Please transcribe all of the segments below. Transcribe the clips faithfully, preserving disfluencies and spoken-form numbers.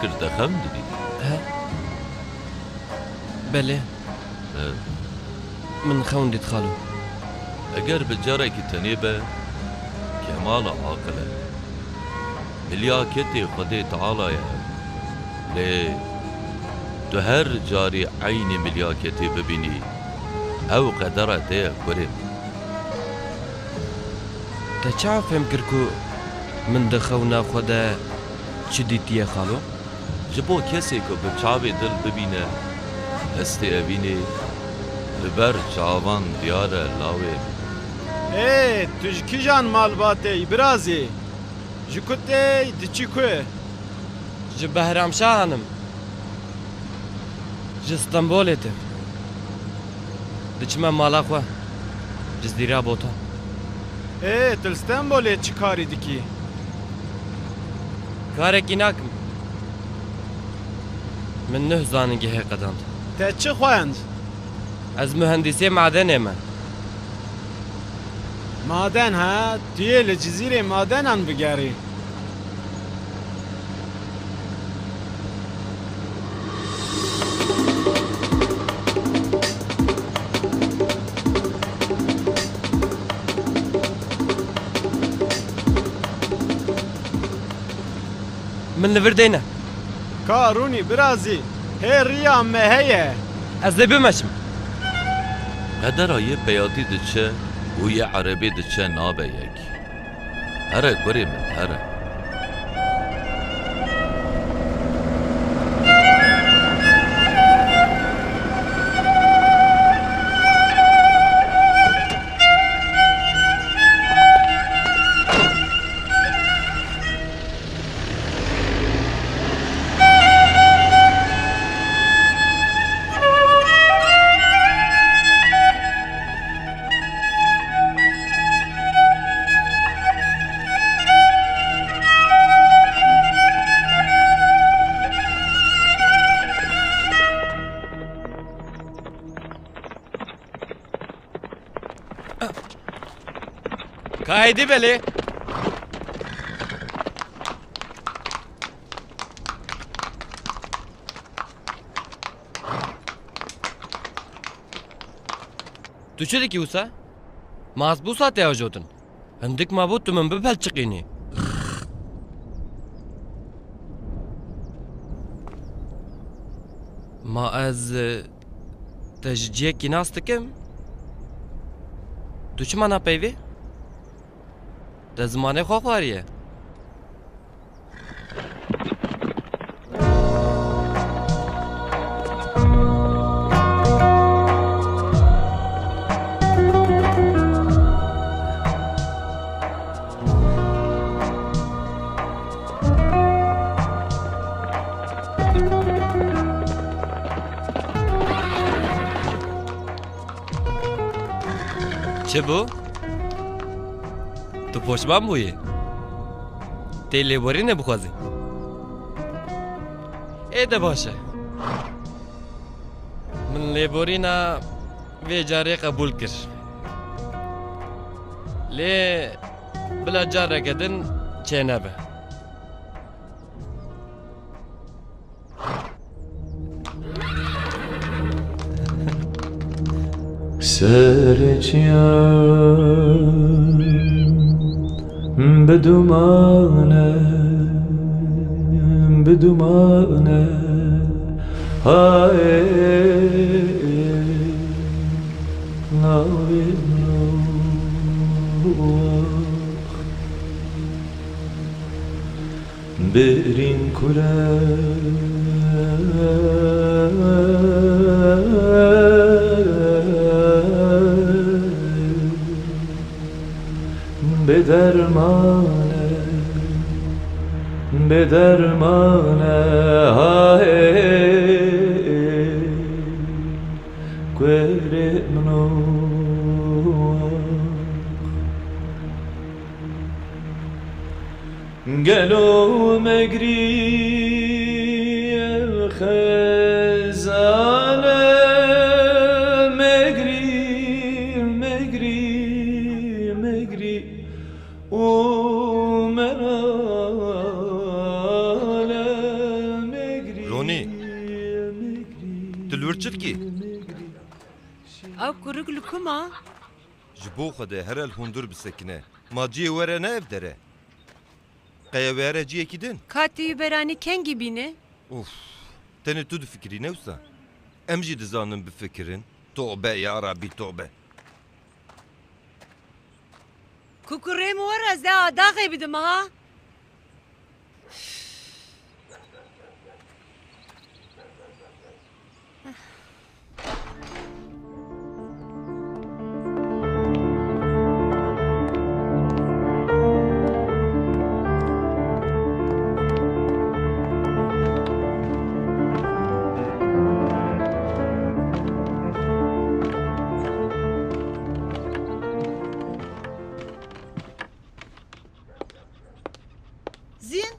Kir te xewn didî? He? Belê. He. Min xewn dît xalo. Eger bi carekî tenê be, kemala aqil e. Milyaketê Xwedê Teala ye. Lê tu her carî eynî milyaketê bibînî, ew qedera te ye kurê min. Te çawa fêm kir ku min di xewna xwe de çi dîtiye xalo? Ji bo kesê ku bi çavê dil bibîne, hestê evînê li ber çavan diyar e lawê. Ê, tu ji kîjan malbatê yî, birazî? Ji ku tê yî, diçî ku? Ji Behramşahan im. Ji Stenbolê te. Diçime mala xwe. Cizîra Botan. Ê, tu li Stenbolê çi karî dikî? Karekî nakim. Min nuh zanîngehê qedand. Te çi xwend? Ez muhendîsê madenê me. Maden ha? Tu yê li Cizîrê madenan bigerî? Min li vir deyne. Ka rûnî birazî, hê riya me heye. Ez ê bimeşim. Qedera yê peyatî diçe û yê erebê diçe nabe yek. Here kurê min, here. Ka êdî belê. Tu çi dikî wisa? Ma ez bû saetê ajotin. Hindik mabû tu min bipelçiqînî. Ma ez, e, te ji cihekî nas dikim? Tu çima napeyvî? Te zimanê xwe xwariye. Çi bû? Tu poşman bûyî? Tê lêborînê bixwazî? Ê de baş e. Min lêborîna vê carê qebûl kir. Lê bila careke din çênebe. Serê çiyan bi duman e, bi duman e, hayê navê min. Birîn kure bê derman e, bê derman e, hayê kurê min o. Gelo megrî xezane, megrî, megrî, megrî û menale. Dûr çi dikî? Ew kurik li ku ma? Ji bo Xwedê here li hundir bisekine. Ma cihê we re ne ev der e? Qeye were ciyekî din? Ka tu wî beranî kengî bîne? Uf, tenê tu difikirî ne wisa? Em jî dizanin bifikirin. Tobe ya Rabbî, tobe. Kukurê min were ez de adaxê bidim ha. Zîn,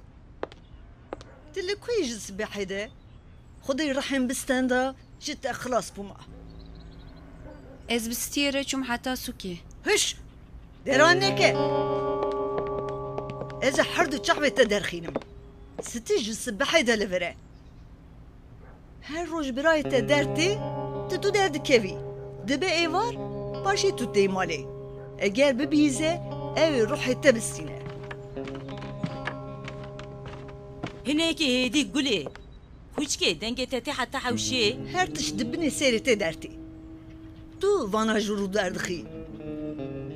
tu li ku yî ji sibehê de? Xwedê rihên bistenda ji te xilas bûma. Ez bi stiyê re çûm heta sûkê. Hiş! Deran neke! Ez ê her du çavê te derxînim. Stî ji sibehê de li vir e. Her roj birayê te dertê, tu tu derdikevî. Dibe êvar, paşê tu tê malê. Eger bibihîze, ew ê ruhê te bistîne. Hinekî hêdî gulê. Xwîçkê, dengê te tê heta hewşê. Her tişt di binê serê te dertê. Tu vana ji rû derdixî.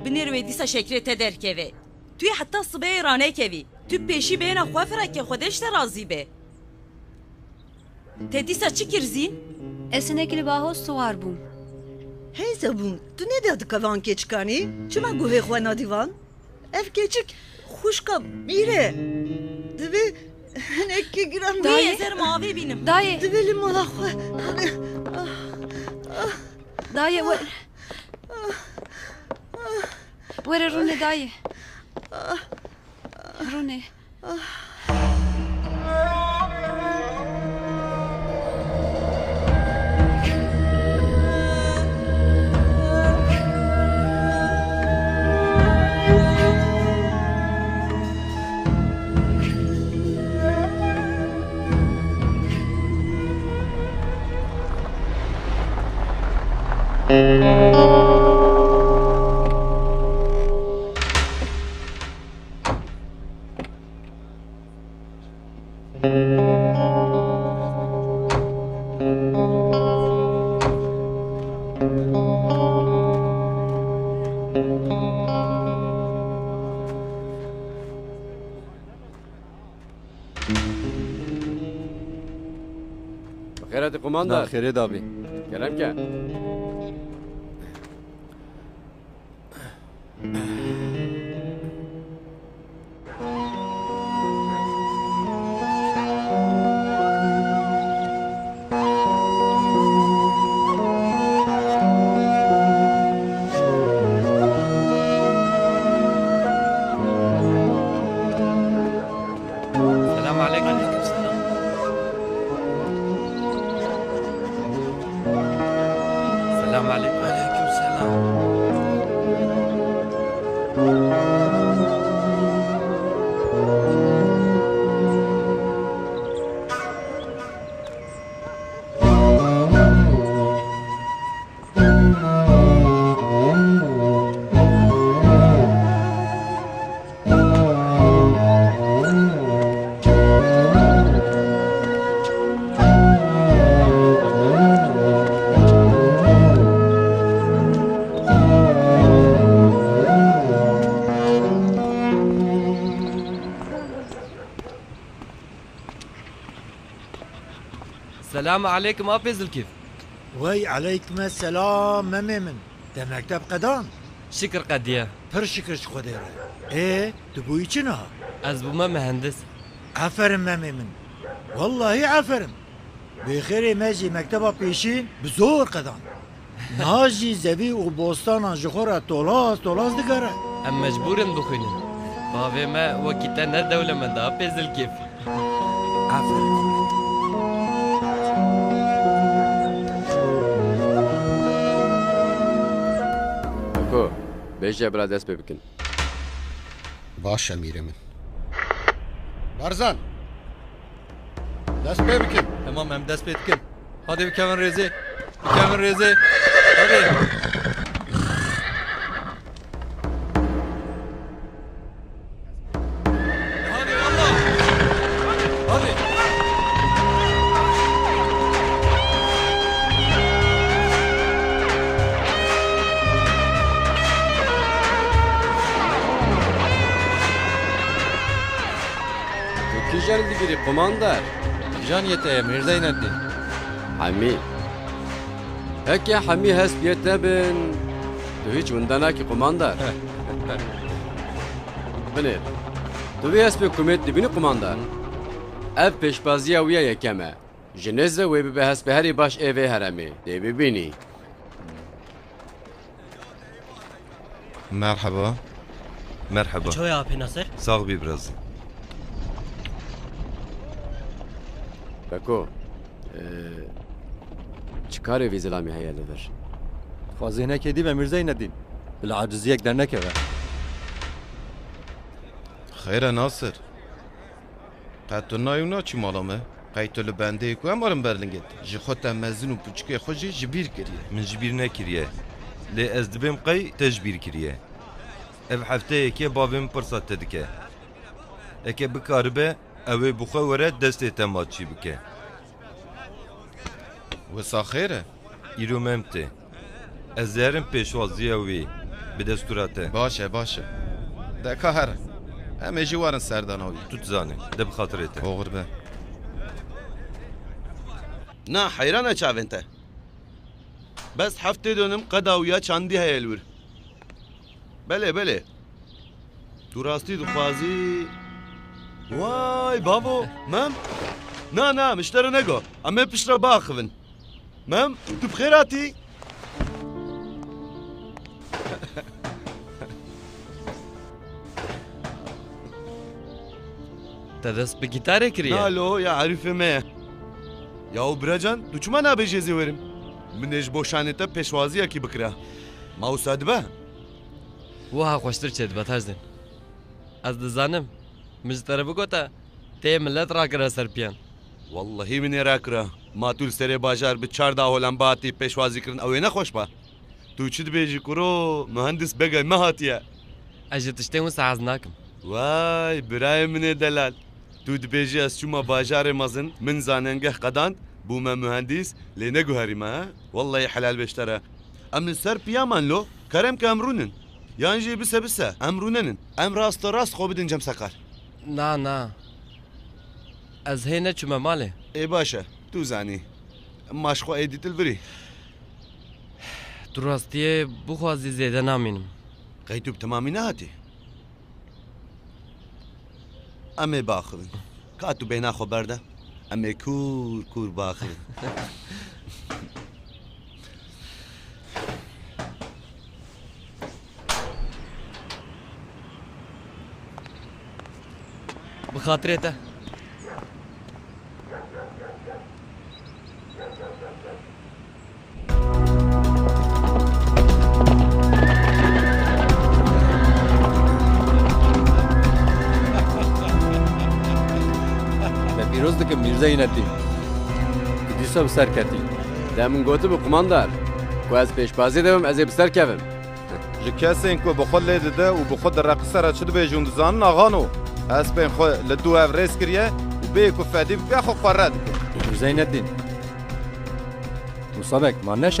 Binêr wê dîsa şekrê te derkeve. Tu yê heta sibehê ranekevî. Tu pêşî bêhna xwe fireke Xwedê ji te razî be. Te dîsa çi kir Zîn? Ez hinekî li Baho siwar bûm. Hey Zebûn, tu nedîya dike van keçikanî? Çima guhê xwe nadî van? Ev keçik xwişka bîr e. Divê hinekî giran be. Dayê. Dayê, ez ê herim avê bînim. Dayê. Divê li mala xwe. Dayê, we-, were rûne dayê. Rûne. Bi xêr hatî, qumandar. Na, xêrê dabî. Kerem ke. Selam aleykum. Aleykum selam. Selam aleykum. Aleykum selam. Selam aleykum, apê Zilkîf. Wey aleykume selam, memê min. Te mekteb qedan? Şikir qediye. Pir şikir ji Xwedê re. Ê, tu bûyî çi niha? Ez bûme mihendis. Aferin memê min. Wellahî aferin. Bêxêrê me jî mekteba pêşîn bi zor qedan. Niha jî zevî û bostanan ji xwe re tolaz tolaz digere. Em mecbûr in bixwînin. Bavê me wekî te ne dewlemend e, apê Zilkîf. Aferin. Ko, bêje bila dest pê bikin. Baş e mîrê min. Barzan! Dest pê bikin. Temam, em dest pê dikin. Hadi bikevin rêzê. Bikevin rêzê. Hadi. Hadi Allah. Hadi. Tu kîjan digirî, qumandar? Kîjan yê te ye, Mîrzeyneddîn? Hemî. Heke hemî hespiyê te bin, tu hîç winda nakî, qumandar. Binêr. Tu vê hespê kumêt dibînî, qumandar? Ev pêşbaziya wî ya yekem e. Ji nêz ve wê bibe hespê herî baş ê vê heremê. Dê bibînî. Merhaba. Merhaba. Çawa ye apê Nasir? Sax bî biraz. Beko, e, çi karê vî zilamî heye li vir? Xwezênekê dî be Mîrzeyneddîn. Bila aciziyek dernekeve. Xeyr e Nasir. Qet tu nayê û naçî mala me? Qey tu li bendê yê ku em werin ber lingê te? Ji xwe te mezin û piçikê xwe jî ji bîr kiriye. Min ji bîr nekiriye. Lê ez dibêm qey te ji bîr kiriye. Ev hefteyekê bavê min pirsa te dike. Eke bikaribe, ew ê bi xwe were destê te maçî bike. Wisa xêr e? Îro mem tê. Ez ê herim pêşwaziya wî bi destûra te. Baş e, baş e. De ka here. Em ê jî werin serdana wî. Tu dizanî. De bi xatirê te. Oxir be. Na, heyran e çavên te. Bes heftê dönüm qeda wî ya çandî heye li wir. Belê, belê. Tu rastî dixwazî? Way, bavo, Mem? Na, na, min ji te re nego. Em ê piştre biaxivin. Mem, tu bi xêr hatî? Te dest bi gîtarê kiriye? Na lo, ya Arîfê me ye. Yaw biracan, tu çima nabêjî ez ê werim? Min ê ji bo şanê te pêşwaziyekî bikira. Ma wisa dibe? Wiha xweştir çêdibe, Tajdîn. Ez dizanim, min ji te re bigota, tê milet rakire ser piyan. Wellehî min ê rakira. Ma tu li serê bajar bi çar daholan bihatî pêşwazîkirin, ew ê nexweş ba? Tu çi dibêjî kuro? Muhendis begay me hatiye. Ez ji tiştên wisa hez nakim. Way, birayê min ê delal. Tu dibêjî ez çûme bajarê mezin, min zanengeh qedand, bûme muhendîs, lê neguherîme, he? Wellehî helal be ji te re. Em li ser piya man lo, kerem ke em rûnin. Yan jî bise bise, em rûnenin. Em rasto rast xwe bidin cem sekar. Na, na. Ez hê neçûme malê. Ê baş e, tu zanî. Ma ji xwe êdî tu li vir î. Tu rastiyê bixwazî zêde namînim. Qey tu bi temamî nehatî? Em ê biaxivin. Ka tu bêhna xwe berde. Em ê kûr kûr biaxivin. Bi xatirê te. Me pîroz dikim Mîrze Înetî. Tu dîsa bi ser ketî. De min gotibû, qumandar, ku ez pêşbazî de bim, ez ê bi ser kevim. Ji kesên ku bi xwe lê dide û bi xwe direqise re çi dibêje hûn dizanin, axano? Hespên xwe li dû hev rêz kiriye û bêyî ku fedî bike, xwe qere dike. Zeynedîn, Musabek, ma neşe